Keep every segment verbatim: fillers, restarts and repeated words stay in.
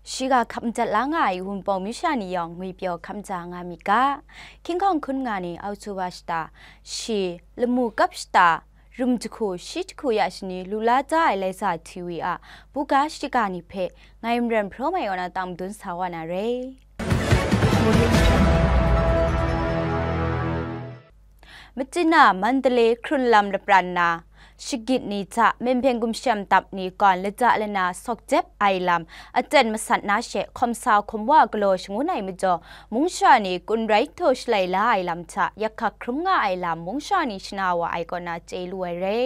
Shiga hkap madat la nga ai Wunpawng masha ni yawng ngwipyaw hkap maja nga myit ga. Hkying hkawng hkun nga ni Oktoba shata shi, lamu kap shata, rum jahku shi jahku ya shani lu la da ai Laiza T V a buga shiga ni hpe ngai Maren Hpraw Mai Aw na tang madun sa wa na re. Machina Mandalay hkrun lam lapran na, shagit ni hta Myenhpeng Gumshem Dap ni kawn lata lana sawk jep ai lam aten masat na she, hkawm sa hkawm wa galaw shangun ai majaw, mungsha ni kun rai htaw shalai la ai lam hta yak hkak hkrum nga ai lam mungsha ni shana wa ai kaw na chye lu ai re.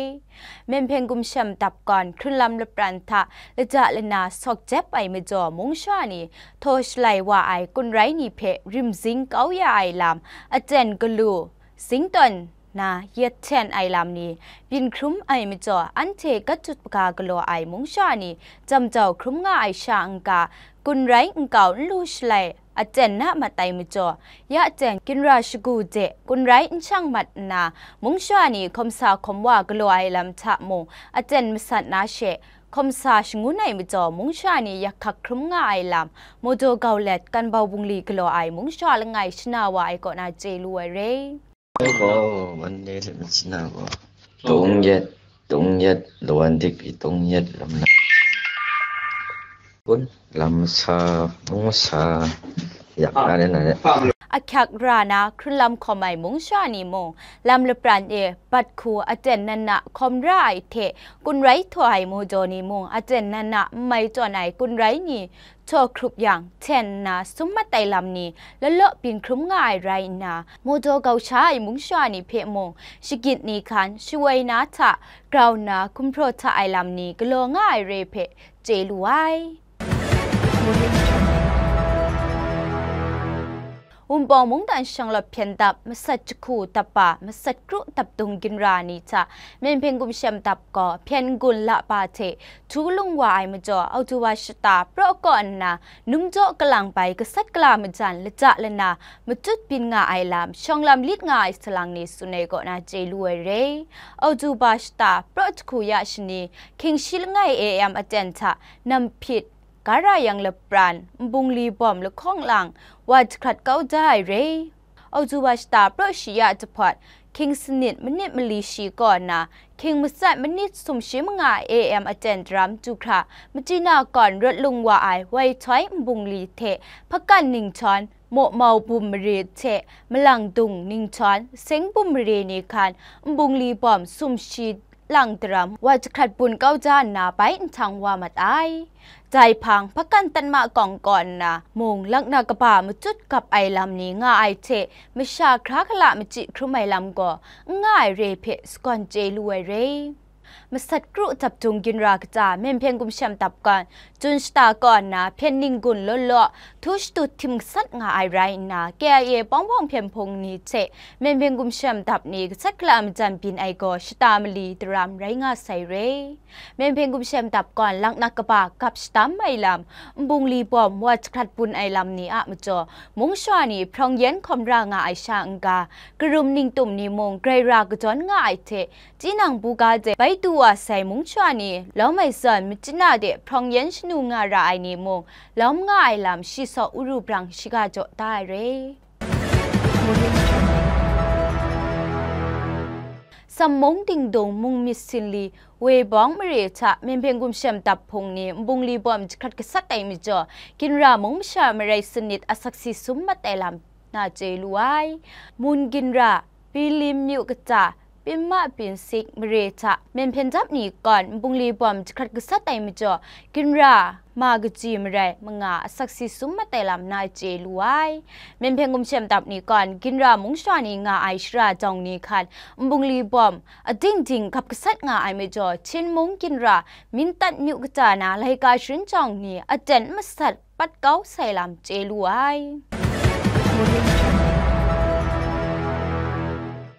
Myenhpeng Gumshem Dap kawn hkrun lam lapran hta lata lana sawk jep ai majaw, mungsha ni htaw shalai wa ai kun rai ni hpe rimzing kau ya ai lam aten galu, zingtawn na yet hten ai lam ni byin hkrum ai majaw, anhte gat jut paga galaw ai mungsha ni jam jau hkrum nga ai sha n-ga, kun rai nkau n lu shalai aten na mat ai majaw, ya aten ginra shagu de kun rai n shang mat nna, mungsha ni hkawm sa hkawm wa galaw ai lam hta mung aten masat na she, hkawm sa shangun ai majaw, mungsha ni yak hkak hkrum nga ai lam, mawdaw gau let, kan bau bungli galaw ai mungsha langai shana wa ai kaw na chye lu ai re. Ai gaw, Monday let machina gaw, tung yet, tung yet, lawan dik i tung yet lam na. Kun, lam sa, mung sa, yak na re na re. Ahkyak ra na hkrun lam hkawm ai mungsha ni mung, lam lapran e bat hku aten nan na hkawm ra ai hte, kun rai htaw ai mawdaw ni mung, aten nan na n mai tawn ai kun rai ni, htaw hkrup yang, hten nna sum mat ai lam ni lawlaw byin hkrum nga ai rai nna, mawdaw gau sha ai mungsha ni hpe mung, shagit ni hkan shawoi na hta grau nna gumhpraw hta ai lam ni galaw nga ai re hpe chye lu ai. Wunpawng mungdan shanglawt hpyen dap, masat jahku dap ba, masat kru dap dung ginra ni hta, Myenhpeng Gumshem Dap gaw hpyen n-gun la ba hte htu lung wa ai majaw, Oktoba shata praw kaw nna, num jaw kalang bai gasat gala majan lata lana matut byin nga ai lam, shawng lam lit nga ai salang ni tsun ai kaw na chye lu ai re. Oktoba shata praw jahku ya shani, hkying shi langai A M aten hta, nam hpyit, Gara yang lapran, nbungli bawm lahkawng lang, wa jahkrat kau da ai re. Oktoba shata praw shi ya jahpawt, hkying sanit manit mali shi kaw nna, hkying matsat manit sumshi manga A M aten daram du hkra, machyi na kawn rawt lung wa ai wai htoi nbungli hte hpakan ningchawn, mawmau bum mare hte malang dung ningchawn, seng bum mare ni hkan, nbungli bawm sumshi lang daram wa jahkrat bun kau ja nna bai nhtang wa mat ai. Dai hpang, hpakan tanma kawng kaw nna mung, laknak kaba matut gap ai lam ni nga ai hte, masha hkra hkala machyi hkrum ai lam gaw n nga ai re hpe sagawn chye lu ai re. Masat kru dap dung ginra kata, Myenhpeng Gumshem Dap gawn, Jun shata kaw nna hpyen ning-gun law law, htu shadut htim gasat nga ai rai nna, K I A pawng hpawng hpyen hpung ni hte Myenhpeng Gumshem Dap ni gasat gala majan byin ai gaw shata mali daram rai nga sai re. Myenhpeng Gumshem Dap gawn laknak kaba gap shadam ai lam, nbungli bawm wa jahkrat bun ai lam ni a majaw, mungsha ni hprawng yen hkawm ra nga ai sha n-ga, karum ningtum ni mung grai ra kadawn nga ai hte, tinang buga de bai du wa sai mungsha ni, lawm ai zawn machyi na de hprawng yen shanu nga ra ai ni mung, lawm nga ai lam shi saw uru brang shiga jaw da ai re. Sammung dingdung mung myit sinli, woi bawng mare hta Myenhpeng Gumshem Dap hpung ni nbungli bawm jahkrat gasat ai majaw, ginra mung masha marai sanit asaksi sum mat ai lam na chye lu ai. Mun ginra, Pilim myu kata, Pinma Pinsik mare hta Myenhpeng Dap ni kawn nbungli bawm jahkrat gasat ai majaw, ginra ma kaji marai manga asaksi sum mat ai lam na chye lu ai. Myenhpeng Gumshem Dap ni kawn ginra mungsha ni nga ai shara jawng ni hkan nbungli bawm ading ding gap gasat nga ai majaw, Hchin mung ginra Mintat myu kata na laika sharin jawng ni aten masat pat kau sai lam chye lu ai.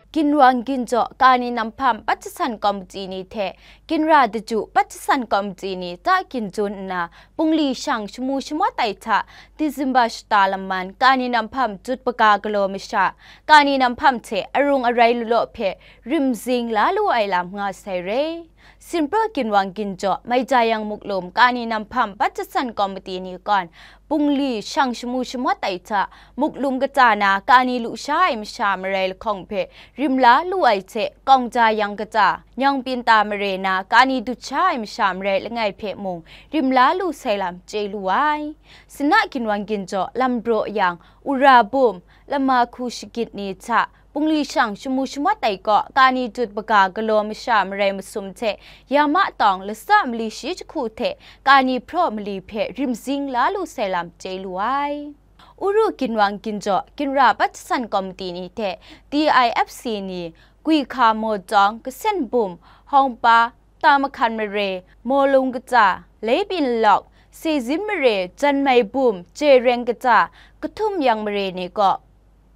Ginwang ginjaw kani namhpam pat jasan kawmti ni hte ginra daju pat jasan kawmti ni ta ginjun nna, bungli shang shamu shamawt ai hta, Disemba shata laman kani namhpam jut paga galaw masha, kani namhpam hte arung arai lalaw hpe rimzing la lu ai lam nga sai re. Sinpraw ginwang ginjaw, Maijayang muklum kani namhpam pat jasan komiti ni gawn, bungli shang shamu shamawt ai hta, muklum kata na kani lusha ai masha marai lahkawng hpe rim la lu ai hte, Kawngja yang kata, Nyawng Pinta mare na kani dut sha ai masha marai langai hpe mung rim la lu sai lam chye lu ai. Sinna ginwang ginjaw, Lambraw yang, Ura bum, Lama hku shagit ni hta, bungli shang shamu shamawt ai kaw, kani dut baga galaw masha marai masum hte, Yama tawng lasa mali shi jahku hte, kani hpraw mali hpe rimzing la lu sai lam chye lu ai. Uru ginwang ginjaw, ginra pat jasan komiti ni hte, D I F C ni, Gwi hka maw jawng, Kasen bum, Hawngpa, Tamahkan mare, Mawlung kata, Leibin lawk, Sezin mare, Janmai bum, Jereng kata, Kahtum yang mare ni kaw,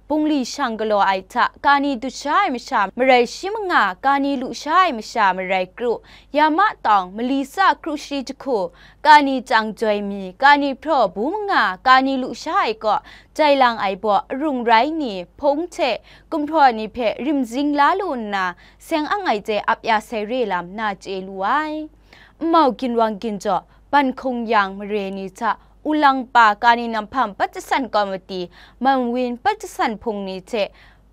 bungli shang galaw ai hta, kani dut sha ai masha marai shi manga, kani lusha ai masha marai kru, Yama tawng, mali sa kru shi jahku, kani chyang joi mi, kani hpraw bu manga, kani lusha ai kaw, jai lang ai baw, arung rai ni, hpung hte, gumhpraw ni hpe rimzing la lu nna, seng ang ai hte ap ya sai re lam na chye lu ai. Nmau ginwang ginjaw, Ban hkung yang mare ni hta, Ulang pa kani namhpam pat jasan komiti, Manwin pat jasan hpung ni hte,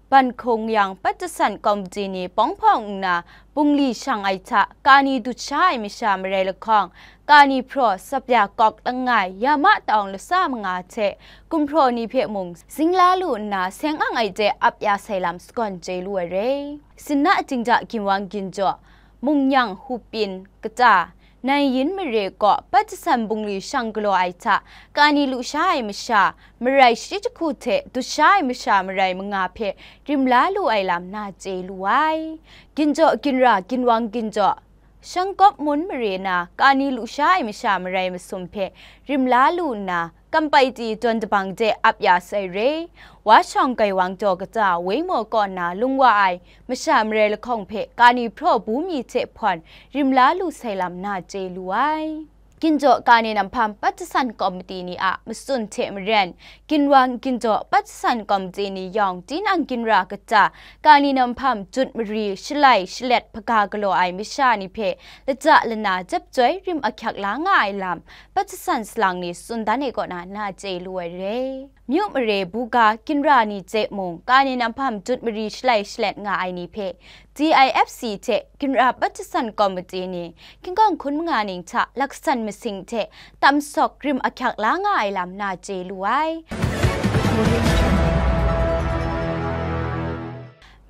Ban hkung yang pat jasan komiti ni pawng hpawng nna, bungli shang ai hta, kani dut sha ai masha marai lahkawng, kani hpraw, Sapya kawk langai, Yama tawng lasa manga hte, gumhpraw ni hpe mung, zing la lu nna, seng ang ai hte ap ya sai lam sagawn chye lu ai re. Sinna jingja ginwang ginjaw, Mungnyang hupin kata, Nai yin mare kaw pat jasan bungli shang galaw ai hta, kani lusha ai masha, marai shi jahku hte dut sha ai masha marai manga hpe rim la lu ai lam na chye lu ai. Ginjaw ginra ginwang ginjaw, Shangkawp mun mare na, kani lusha ai masha marai masum hpe rim la lu nna, Kampai ti jawn dabang de ap ya sai re. Wa shawng gaiwang jaw kata Waimaw kaw na lung wa ai masha marai lahkawng hpe kani hpraw bu mi hte hpawn rim la lu sai lam na chye lu ai. Ginjaw kani namhpam pat jasan komiti ni a matsun hte maren, ginwang ginjaw pat jasan komiti ni yawng tinang ginra kata kani namhpam jut mari shalai shalet hpaga galaw ai masha ni hpe lata lana jep joi rim ahkyak la nga ai lam, pat jasan salang ni tsun dan ai kaw na na chye lu ai re. Myu mare buga ginra ni hte mung, kani namhpam jut mari shalai shalet nga ai ni hpe, D I F C hte ginra pat jasan komiti ni, hkying hkawng hkun manga ning hta laksan masing hte tam sawk rim ahkyak la nga ai lam na chye lu ai.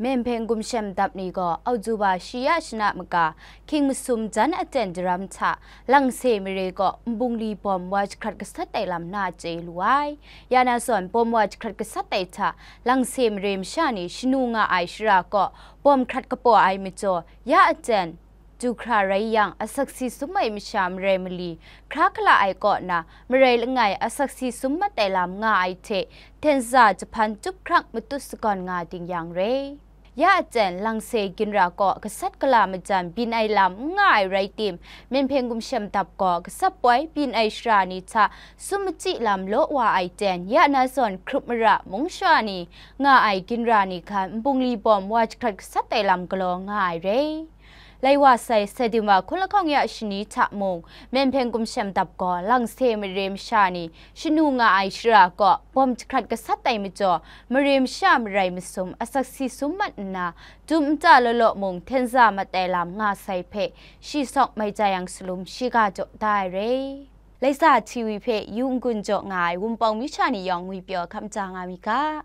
Myenhpeng gumshem dap ni gaw Oktoba shi ya shana maka, hkying masum jan aten daram hta, Langse mare kaw nbungli bawm wa jahkrat gasat ai lam na chye lu ai. Ya na zawn bawm wa jahkrat gasat ai hta, Langse mare masha ni shanu nga ai shara kaw bawm hkrat kapaw ai majaw, ya aten, du hkra rai yang, asak si sum ai masha marai mali, hkra hkala ai kaw na, marai langai asak si sum mat ai lam nga ai hte, tenza jahpan tup hkrang matut sagawn nga ding yang re. Ya aten, Langse ginra kaw gasat gala majan byin ai lam n nga ai rai tim, Myenhpeng gumshem dap gaw gasat poi byin ai shara ni hta sum machyi lam law wa ai ten, ya na zawn hkrup mara mung shara ni nga ai ginra ni hkan nbungli bawm wa jahkrat gasat ai lam galaw nga ai re. Lai wa sai September hkun lahkawng ya shani hta mung, Myenhpeng gumshem dap gaw Langse mare masha ni shanu nga ai shara kaw bawm jahkrat gasat ai majaw, mare masha marai masum asak si sum mat nna, dum nta law law mung tenza mat ai lam nga sai hpe, shi sawk mai ja yang salum shiga jaw da ai re. Laisa T V hpe yu n-gun jaw nga ai Wunpawng masha ni yawng ngwi pyaw hkam ja nga mi ga.